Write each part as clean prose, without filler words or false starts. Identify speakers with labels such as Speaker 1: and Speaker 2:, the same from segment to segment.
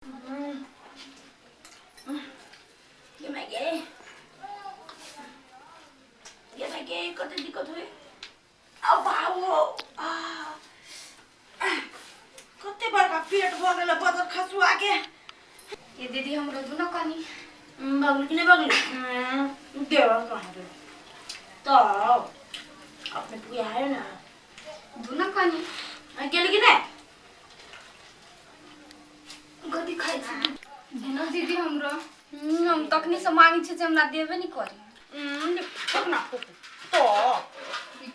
Speaker 1: गे माय गे, गे माय गे, कते दिक्कत होय। आ बाबू, आ कते बड़का पेट भऽ गेल बदर खसुआ के।
Speaker 2: ये दीदी, हमरो दुनो कनी
Speaker 1: बगली कि नहीं बगली देवा कहाँ दे तो अपने पुया है ना।
Speaker 2: दुनो कनी
Speaker 1: गेली कि नहीं?
Speaker 2: गदी खाइ छी दुनो दीदी हमरो। हम तखनी से मांगे छी जे हमरा देबे नहीं करी।
Speaker 1: फुकना फुक तो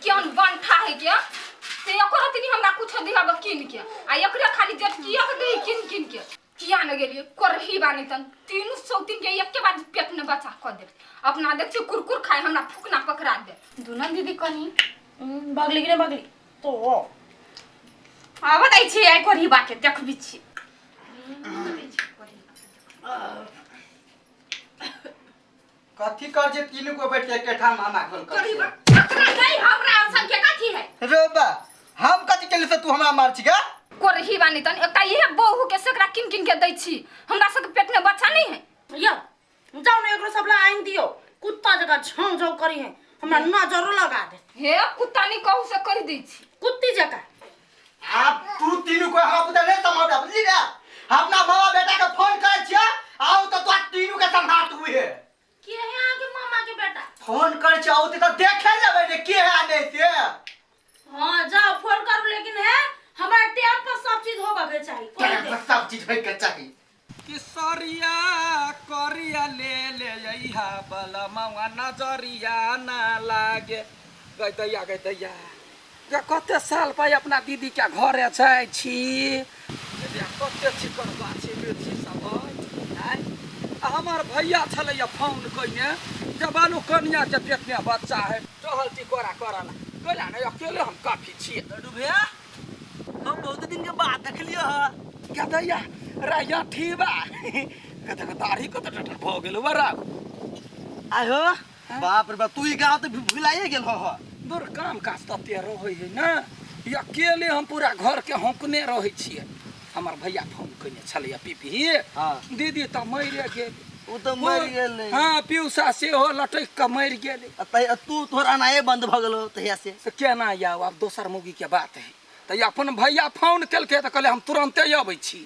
Speaker 2: केहन बंठा है के से एकरो तनी हमरा कुछो दिहब कीन के, आ एकरे खाली जेटकिया के दही कीन कीन के। किया न गेलिए करही बानी तन तीनू सौतीन के एके बार पेट ने बचा क दे। अपना देख छी कुरकुर खाए, हमरा फुकना पकड़ा दे। दुना दीदी कनी
Speaker 1: बगली कि नहीं बगली तो
Speaker 2: आब दै छी आई करही बा के देखबी छी।
Speaker 3: कथी कर जे तीनू को बैठ के एकेठाम मामा गोल कर
Speaker 2: करही बा पकड़ा नहीं हमरा संग के कथी है?
Speaker 3: रे बा, हम कथी केली से तू हमरा मार छी गा?
Speaker 2: करही बानी तन एकटा इहे बहू के सेकरा किन किन के दै छी, हमरा सबके पेट में बच्चा नहीं है।
Speaker 1: यो जाओ ने एकरो सबला आइन दियो, कुत्ता जका झाँव झाँव करी है, हमरा नजरो लगा दे।
Speaker 2: हे कुत्ता नहीं कहू से कह दै छी।
Speaker 1: कुत्ती जका।
Speaker 3: आप तू तीनू को हमरा पुता नहीं संभाल बुझली ना? अपना मामा बेटा के फोन करे छिया आओ तो तू तीनू के संभाल तू है।
Speaker 1: के है अहाँ के मामा के बेटा?
Speaker 3: फोन कर छिया आओ तो देखे लेबै ने के है नहीं से।
Speaker 1: हां जाओ फोन करू, लेकिन है हमरा टाइम पर सब चीज होबा के चाहिए।
Speaker 3: टाइम पर सब चीज होय के चाहिए।
Speaker 4: किसरिया करिया ले ले अइहा बलमवा नजरिया ना लागे। गै दैया, गै दैया, गे कते साल पर अपना दीदी के घरे जाइ छी। दैया कते चिकन गाछी बिरछी सब है। आ हमर भैया छलैया फोन कइने जे बालू कनिया के पेट में बच्चा है, टहल टिकोरा करल कैला ने, अकेले हम काफी छियै।
Speaker 5: लड्डू भैया, हम बहुत दिन के बाद देखलियो ह।
Speaker 4: क्या दैया राया ठीबा कते दाढ़ी कते टटर भऽ गेल बरा।
Speaker 5: आय हो बाप रे बाप, तू ई गांव तो भुलाइए गेल हो।
Speaker 4: दूर काम काज तते रहै है ना, ई अकेले हम पूरा घर के हौंकने रहै छियै। हमर भैया फोन कयने छलैया पीपी।
Speaker 5: हाँ।
Speaker 4: दीदी तऽ मरिए गेल।
Speaker 5: ओ तऽ मरि गेलै।
Speaker 4: हाँ, पियूषा सेहो लटकि कऽ मरि गेलै।
Speaker 5: आ तै तू तोहर अनाये बंद भऽ गेलो तहिया से।
Speaker 4: से केना आउ, आब दोसर मौगी के बात है। तऽ अपन भैया फोन केलकै तऽ कहले हम तुरन्ते अबै छी,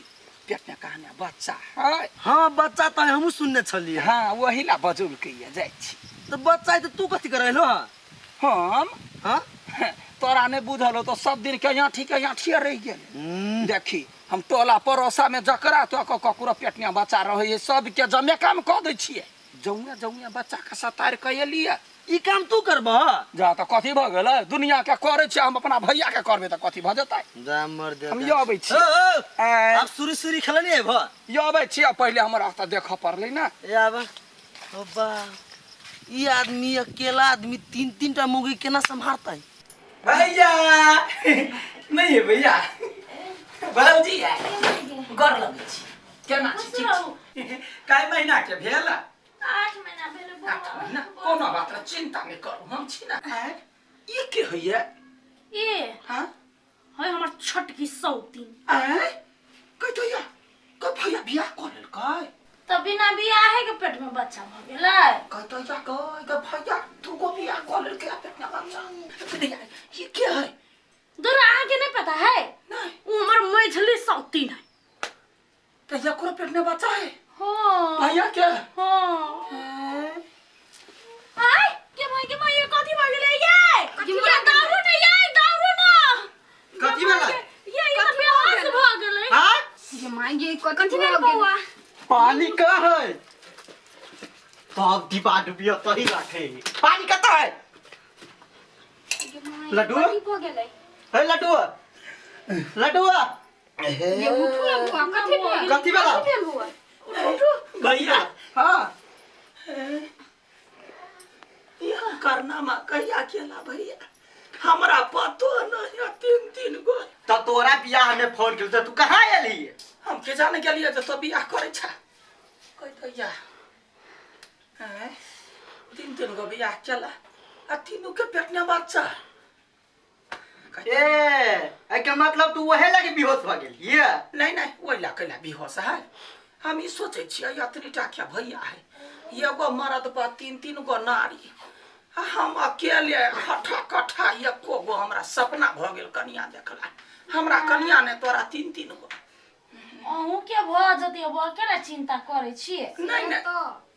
Speaker 4: पेट में कहानी बच्चा है।
Speaker 5: हाँ बच्चा तऽ हमहूँ सुनने छलियै।
Speaker 4: हाँ वही ला बजौलकै या जाइ छी।
Speaker 5: तऽ बच्चा है तऽ तू कथी करै एलहो हँ?
Speaker 4: हम?
Speaker 5: हाँ?
Speaker 4: तोरा नहि बुझल हो तो सब दिन के आँठी के आँठिए रहि गेल। देखी हम टोला पड़ोसा में जकरा तो ककरो पेट में बच्चा रहै है सबके जमे काम कऽ दै छियै। जौए जौए बच्चा के सतारि कऽ एलियै।
Speaker 5: ई काम तू करबह?
Speaker 4: जा तऽ कथी भऽ गेलै, दुनिया के करै छियै, हम अपना भैया के करबै तऽ कथी भऽ जेतै?
Speaker 5: जा मर दे।
Speaker 4: हम यो अबै छी।
Speaker 5: ओ, ओ,
Speaker 4: आँय।
Speaker 5: आब सुरी सुरी खेलऽ नहीं अयबह?
Speaker 4: यो अबै छी, आ पहिले हमर ओतऽ देखऽ पड़लै ने।
Speaker 5: ए आब। ओ बा, ई आदमी अकेला आदमी तीन तीन टा मौगी केना सम्हारतै?
Speaker 4: भैया नहीं है भैया, भौजी है, गोर लगै छी। केना छी? ठीक छी? कै महीना के भेल?
Speaker 1: 8 महीना भेल बौआ।
Speaker 4: 8 महीना? कोनो बात नहीं, चिंता नहीं करू, हम छी ना। आँय, ई के होइए?
Speaker 1: ए
Speaker 4: हाँ?
Speaker 1: है हमर छोटकी सौतीन।
Speaker 4: आँय, कै दैया, कै भैया बियाह कऽ लेलकै?
Speaker 1: तऽ बिना बियाहे के पेट में बच्चा भऽ गेलै।
Speaker 4: कै दैया, कै, कै भैया दूगो बियाह कऽ लेलकै आ पेट में बच्चा। कै दैया, ई के है?
Speaker 1: दूर अहाँके नहीं पता है?
Speaker 4: नहीं।
Speaker 1: ओ हमर मैझली सौतीन है।
Speaker 4: तऽ एकरो पेट में बच्चा है?
Speaker 1: हाँ।
Speaker 4: भैया के?
Speaker 1: हाँ।
Speaker 4: हैं?
Speaker 1: आय, के भाई, के भाई, ये कथी भऽ गेलै ये? ये दारू ने, ये दारू ना।
Speaker 3: कथी भेलै?
Speaker 1: ये ई तऽ बेहोश भऽ गेलै।
Speaker 3: हाँ?
Speaker 2: ये माय गे, कथी
Speaker 1: कथी
Speaker 2: भऽ
Speaker 1: भेल
Speaker 2: गेल?
Speaker 1: बौआ?
Speaker 3: पानी कहाँ है? तब डिब्बा डुबिया सही राखे। पानी कतऽ है?
Speaker 2: ये माय,
Speaker 3: लड्डू?
Speaker 2: कथी भऽ गेलै?
Speaker 3: हे लड्डू, लड्डू।
Speaker 2: ये उठू ना बुआ, कथी भेल?
Speaker 3: कथी भेल?
Speaker 2: कथी भेल बुआ?
Speaker 4: भैया, हाँ। यह करनामा कहिया केला भैया? हमरा पतो नहीं है, तीन तीन गो।
Speaker 3: तो तोरा बियाह में फोन केलौ तऽ तू कहाँ एलही?
Speaker 4: हम के जाने गेलियै जे तो बियाह करै छा। कहि दैया। आँय, तीन तीन गो बियाह केला आ तीनू के पेट में बच्चा।
Speaker 3: ए एहिके मतलब तू वहे लगे बेहोश भऽ गेल ये?
Speaker 4: नहीं नहीं, ओहि ला कैला बेहोश है? हम ई सोचै छियै, एतनी टा के भैया है, एगो मरद पर तीन तीन गो नारी, आ हम अकेले हठा कठा। एको गो हमरा सपना भऽ गेल कनिया देखला। हमरा कनिया ने, तोरा तीन तीन गो।
Speaker 1: अहूँ के भऽ जेतै बौआ, केना चिंता करै छियै?
Speaker 4: नहीं नहीं,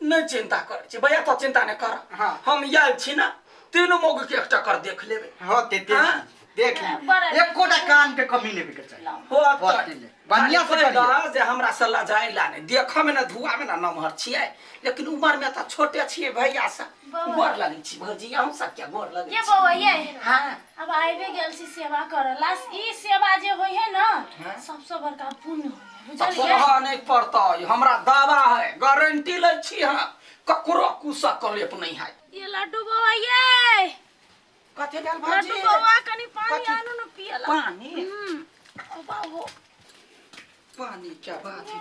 Speaker 4: नहीं चिंता करै छी भैया, तो चिंता नहीं कर।
Speaker 3: हाँ।
Speaker 4: हम आयल छी ना, तीनू मौगी के एक टक्कर देख लेबै।
Speaker 3: हाँ ते देख
Speaker 4: हाँ?
Speaker 3: ली, देख ली।
Speaker 1: बड़ा
Speaker 3: एकोटा कान के कमी नहीं के चाहिए।
Speaker 4: हो।
Speaker 3: बहुत
Speaker 4: तऽ
Speaker 3: ले। बढ़िया से
Speaker 4: खाली कहि
Speaker 3: करिए।
Speaker 4: दह जे हमरा से लजाइला नहि। देखऽ मे ने धुआ मे ने नमहर छियै, लेकिन उमर मे तऽ छोटे छियै भैया से।
Speaker 1: बौआ।
Speaker 4: गोर लगै छी भौजी, अहूँ सबके गोर लगै
Speaker 1: ये
Speaker 4: छी।
Speaker 1: बौआ ये।
Speaker 4: हाँ।
Speaker 1: अब आबे गेल छी सेवा करऽ ला। ई सेवा जे होइ है ना, सबसे बड़का पुण्य होइ है,
Speaker 4: तऽ
Speaker 1: बुझलियै?
Speaker 4: पढ़ऽ नहि पड़तै, हमरा दावा है, गारंटी लै छी हम, ककरो कुशक कलेप नहि है।
Speaker 1: ये लड्डू बौआ ये।
Speaker 4: कथी भेल भौजी?
Speaker 1: लड्डू बौआ, कनि पानी
Speaker 4: कथी?
Speaker 1: आनू ने पियला।
Speaker 4: पानी?
Speaker 1: हम्म, बाबू।
Speaker 4: पानी क्या बात है।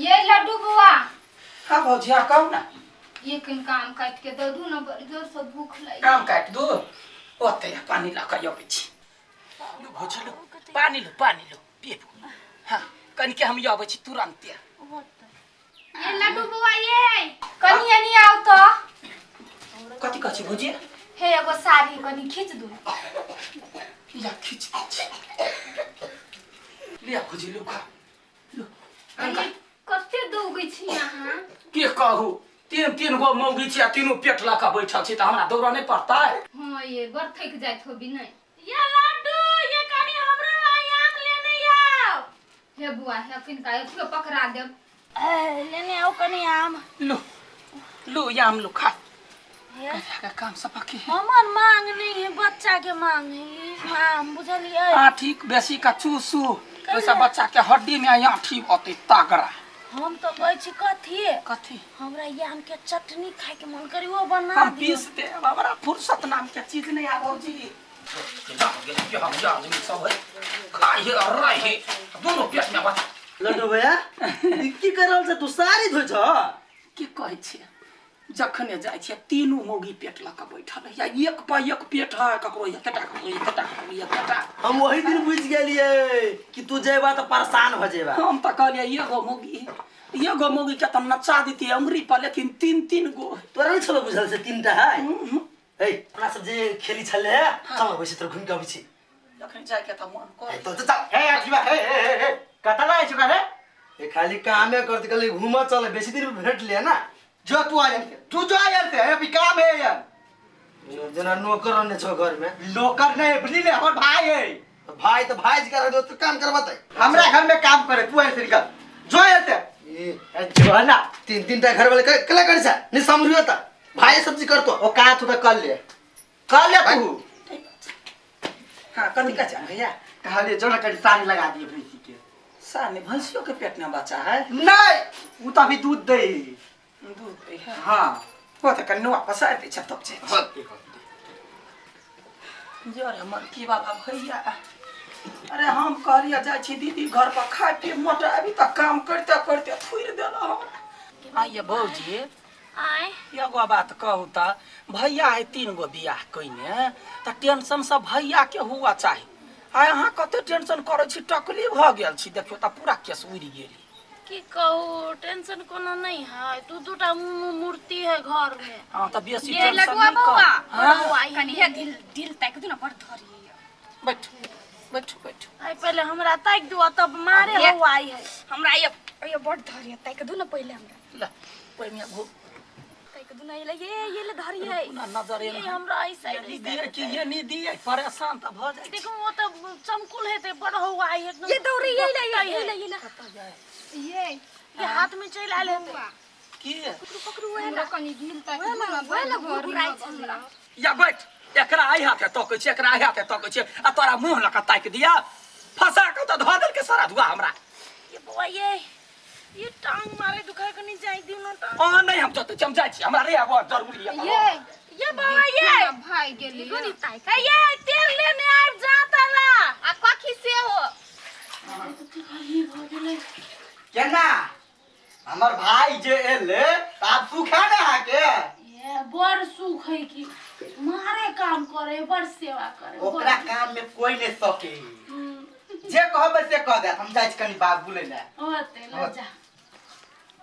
Speaker 2: ये लड्डू बुआ।
Speaker 4: हाँ भौजी, हाँ, कहू ना।
Speaker 2: ये कन काम काट के दऽ दू ने, बड़ी जोर से भूख लागि।
Speaker 4: काम काटि दू? ओते पानी लऽ कऽ अबै छी। लू भौजी, लू पानी, लू पानी, लू पीबू। हाँ, कनिके हम अबै छी तुरन्ते।
Speaker 2: ये लड्डू बुआ ये, कनी एनी आउ तो।
Speaker 4: कथी कहै छी भौजी?
Speaker 2: हे, एगो साड़ी कनी खींच दू।
Speaker 4: लिया, खींच दै छी। लिया भौजी, लू खा लू।
Speaker 2: ये कते दौगै छी अहाँ?
Speaker 4: के कहू, तीन तीन गो मौगी छी आ तीनू पेट लऽ कऽ बैठल छी, तऽ हमरा दौड़ऽ नहि पड़तै?
Speaker 2: हाँ, ये बड़ थकि जाइत होबी नहि?
Speaker 1: ये लड्डू ये, कनि हमरो ला आम लेने आउ।
Speaker 2: हे बुआ, हे किनका एथियो पकड़ा देब।
Speaker 1: ए, लेने आउ कनि आम।
Speaker 4: लू लू, आम लू, खा।
Speaker 1: हे,
Speaker 4: के काम सब बाकी है।
Speaker 1: हमर मांग नहीं है, बच्चा के मांग है ई आम, बुझलियै?
Speaker 4: आठी बेसी का चूसू, वैसा बच्चा के हड्डी में आठी अते तगड़ा।
Speaker 1: हम तो कहै छी कथी।
Speaker 4: कथी?
Speaker 1: हमरा ई आम के चटनी खाय के मन करी, वो बना
Speaker 4: हम
Speaker 1: दियौ।
Speaker 4: पीस देब, हमरा फुर्सत नाम के चीज नहीं आ भौजी। आदमी सब है, खाइ है और रहे दोनों पेट में बच्चा।
Speaker 5: लड्डू भैया, ई की कर रहल छै तू? साड़ी धोइ छ?
Speaker 4: की कहै छियै, जखने जाइ छियै तीनू मौगी पेट लऽ कऽ बैठल है, या एक पर एक पेट है, ककरो एतेटा, ककरो एतेटा, ककरो एतेटा।
Speaker 5: हम वही दिन बुझि गेलियै कि तू जेबा तऽ परेशान भऽ जेबा।
Speaker 4: हम तऽ कहलियै एगो मौगी, एगो मौगी के तऽ नचा दितियै अंगुरी पर, लेकिन तीन तीन गो।
Speaker 5: तोरा नहि छलो बुझल से तीनटा है? है, अपना सब जे खेली छलै, चल वैसे तोर घुमि के अबै छी।
Speaker 4: जखन जाइके तऽ मन कर।
Speaker 5: चल चल चल।
Speaker 3: हे अथीबा, हे हे हे हे, कतऽ जाइ छौ रे?
Speaker 5: ए, खाली कामे करते, कहली घूमऽ चल, बेसी दिन भेट लिया ना।
Speaker 3: जो तू आ से, तू जो आ से, अभी काम है यार।
Speaker 5: जेना नौकर रहने छौ घर में।
Speaker 3: नौकर नहीं, बुझली ने, हमर भाई है।
Speaker 5: तो भाई तो भाई जी कर दो तो काम करबतै।
Speaker 3: हमरा घर में काम करे, तू ऐसे निकल जो ऐसे।
Speaker 5: ए,
Speaker 3: जो है ना।
Speaker 5: तीन तीन टा घर वाले कला कर छ नहीं समझियो त भाई सब्जी करतो।
Speaker 3: ओ का तू तो कर ले, कर ले तू।
Speaker 4: हाँ, कथी कहै छै भैया?
Speaker 3: कहलिए जो ना कहीं साड़ी लगा दिए भैंसी के।
Speaker 4: सानी भैंसियों के पेट में बच्चा है?
Speaker 3: नहीं, वो तो अभी दूध दे।
Speaker 4: दूध दै है?
Speaker 3: हाँ।
Speaker 4: वो तऽ कनि नुआ पसारि दै छै तब छै।
Speaker 3: होते होते।
Speaker 4: जर हमर की बाबा भैया, अरे हम कहलिए जाइ छी दीदी घर पर खाय पी मोटा, अभी तक काम करते करते थुरि देल हमरा। आइए भौजी।
Speaker 1: आय।
Speaker 4: एगो बात कहू तऽ, भैया है तीन गो बियाह कइने, तऽ टेंशन सब भैया के हुआ चाही। आइ अहाँ कते टेंशन करै छी, टकली भऽ गेल छी, देखियौ तऽ पूरा केस उड़ि गेली।
Speaker 1: की कहू, टेंशन कोनो नहीं है, दू दूटा मूर्ति है घर में।
Speaker 4: अहाँ तऽ बेसी
Speaker 2: ये
Speaker 4: टेंशन
Speaker 2: लडुआ
Speaker 4: नहि
Speaker 2: बौआ।
Speaker 4: कर। हाँ,
Speaker 2: कनी हे ढील ढील ताकि दू ना, बड़ धरी।
Speaker 4: बैठू बैठू बैठू।
Speaker 1: आई पहले हमरा ताकि दू, तब मारे।
Speaker 2: ये-
Speaker 1: हो आई है।
Speaker 2: हमरा ये ये बड़ धरी, ताकि दू ना पहिले हमरा।
Speaker 4: ल ओहिमे घु।
Speaker 2: ताकि दू ना, ये ले, ये ये ले धरी है।
Speaker 4: ना नजर
Speaker 1: ये हमरा आई साइड।
Speaker 4: ये दिए कि ये नहीं दिए, परेशान तऽ भऽ जाइ छी।
Speaker 1: देखो, वो तो चमकुल है ते बड़ हो आई एकदम।
Speaker 2: ये दौड़ी, ये ले, ये
Speaker 1: ये
Speaker 2: ले, ये ले, ये
Speaker 1: ये हाथ में चल आयल है।
Speaker 4: की?
Speaker 2: पकड़ू हमरा कनी ढील ताकि दू ना, बड़ घुराई छै हमरा।
Speaker 4: या बैठ, एकरा आइ हाथे तकै छै, एकरा आइ हाथे तकै छै, आ तोरा मुँह लऽ कऽ ताकि दिया? फंसा कऽ तऽ धऽ देलकै सारा धुआ हमरा।
Speaker 1: ये बौआ ये ये टांग मारे दुखाय के नहीं जाई दियो ना टांग।
Speaker 4: अहाँ नहि, हम जतै छी, हम जाइ छी, हमरा रे आब जरूरी है।
Speaker 2: ये
Speaker 1: ये बौआ ये।
Speaker 2: भाई गेली कनी ताकि।
Speaker 1: ए, ये तेल लेने आबि जाता ला।
Speaker 2: आ कखी से हो?
Speaker 3: केना हमर भाई जे एले, आब सुखा ने अहाँके।
Speaker 1: ये बड़ सुख है कि मारे काम करे बड़ सेवा करे बड़-
Speaker 3: ओकरा काम में कोई नहीं सके।
Speaker 1: हम्म,
Speaker 3: जे कहबै से कह देत। हम जाइ छी कनी बाबू लै लए।
Speaker 1: होते ला।
Speaker 3: होते।
Speaker 1: जा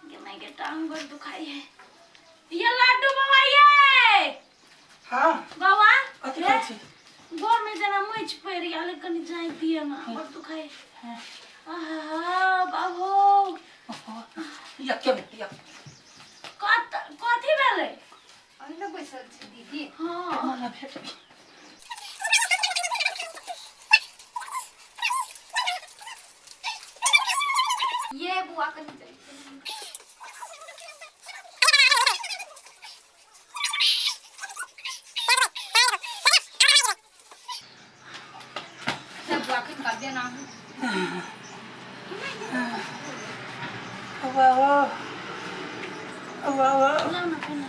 Speaker 1: गे माई के टांग बड़ दुखाई है। ये लड्डू बाबा ये।
Speaker 4: हाँ।
Speaker 1: बाबा।
Speaker 4: कथी कहै छी?
Speaker 1: गोर में जना मुच पड़ गेल, कनी जाय दिए ना, बड़ दुखाई। आहा बाबू।
Speaker 4: यके यक।
Speaker 1: कत कथी भेलै?
Speaker 2: अहिना बैसल छी दीदी।
Speaker 1: हाँ।
Speaker 4: मला भेट।
Speaker 2: ये बुआ कनी जाइ। बुआ के कर देना।
Speaker 4: वाह वाह वाह।
Speaker 1: लाउ ना खाना।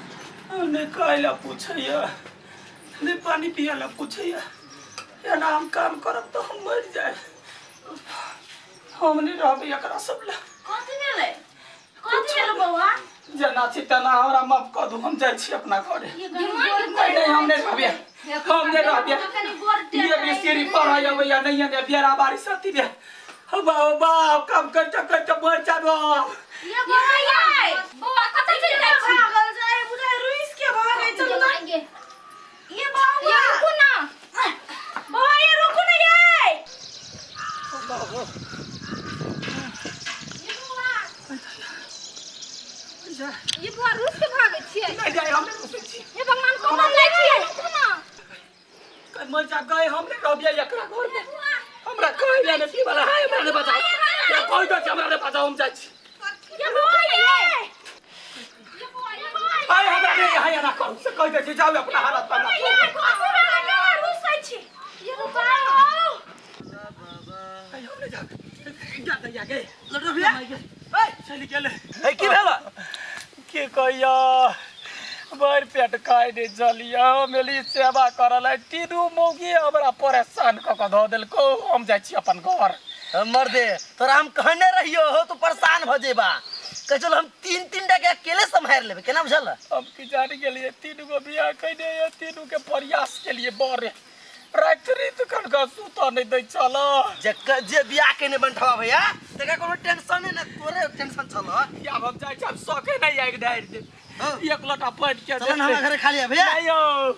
Speaker 4: नहि खाय लए पूछैया, नहि पानि पियै लए पूछैया। एना हम काम करब तऽ हम मरि जायब। हम नहि रहबै एकरा सब लए।
Speaker 1: कथी भेलै? कथी भेलै बौआ?
Speaker 4: जेना छी तेना हमरा माफ कऽ दू, हम जाइ छी अपना घरे।
Speaker 1: ये कनी गोर
Speaker 4: नहि नहि, हम नहि रहबै, हम नहि रहबै।
Speaker 1: कनी गोर।
Speaker 4: ये मिस्त्री पढ़ै अबैया नहि ने, बेरा बारी सती बे बाबा बाप काम करते करते मरि जाब।
Speaker 1: ये बौआ ये।
Speaker 2: बौआ कतऽ चलि जाइ छी?
Speaker 1: भागल जाय बुझाय, रुइस के भागै। चलू तऽ।
Speaker 2: ये।
Speaker 1: ये बौआ।
Speaker 2: ये रुकू ना।
Speaker 1: बौआ ये, रुकू ना ये।
Speaker 2: ये बुआ रुस के भागै छियै?
Speaker 4: नहि जाइ, हम नहि रुसै छी।
Speaker 2: हे भगवान, कतऽ जाइ छियै? रुकू ना।
Speaker 4: मरि जाब गए, हम नहि रहबै एकरा घरमे। हमरा कहै लए नहि पीबला है, हमरा नहि बचाउ। ये कोई दे हमरा नहि बचाउ, हम जाइ छी।
Speaker 2: ये बुआ ये, ये बुआ ये, बुआ।
Speaker 4: हाय, हमरा नहि, हाय, एना करू से कहि दै छी, जाउ अपना हालत पर।
Speaker 1: ये कथी भेलै बौआ? रुसै छी?
Speaker 2: ये रुकू।
Speaker 4: हाय, हम नहि जाब। जा दैया गे।
Speaker 5: लड्डू भैया।
Speaker 4: चलि गेलै।
Speaker 5: ए, की भेल?
Speaker 4: की कहिया, भरि पेट खाइ नहि छलियै। हम एली सेवा करऽ लए, तीनू मौगी हमरा परेशान कऽ कऽ धऽ देलकौ। हम जाइ छी अपन घर।
Speaker 5: मर्दे, तोरा हम कहने रहियो हो, तू परेशान भ जेबा। कह चल, हम तीन तीन टा के अकेले सम्हारि लेबै। केना बुझल?
Speaker 4: हम की जानि गेलियै, तीनू गो बियाह कयने ये, तीनू के प्रयास केलिए बड़ राति राति कनका सुतऽ नहि दै छल।
Speaker 5: जे जे बियाह केने बनठवा भैया, तकरा कोनो टेंशन नहि ने, तोरे टेंशन छल।
Speaker 4: आब हम जाइ छी, आब सके नहि आगि ढारि दे।
Speaker 5: हाँ।
Speaker 4: एक लोटा पानि के।
Speaker 5: चल ना, हमरा घरे खा लिया भैया।
Speaker 4: नहीं यौ।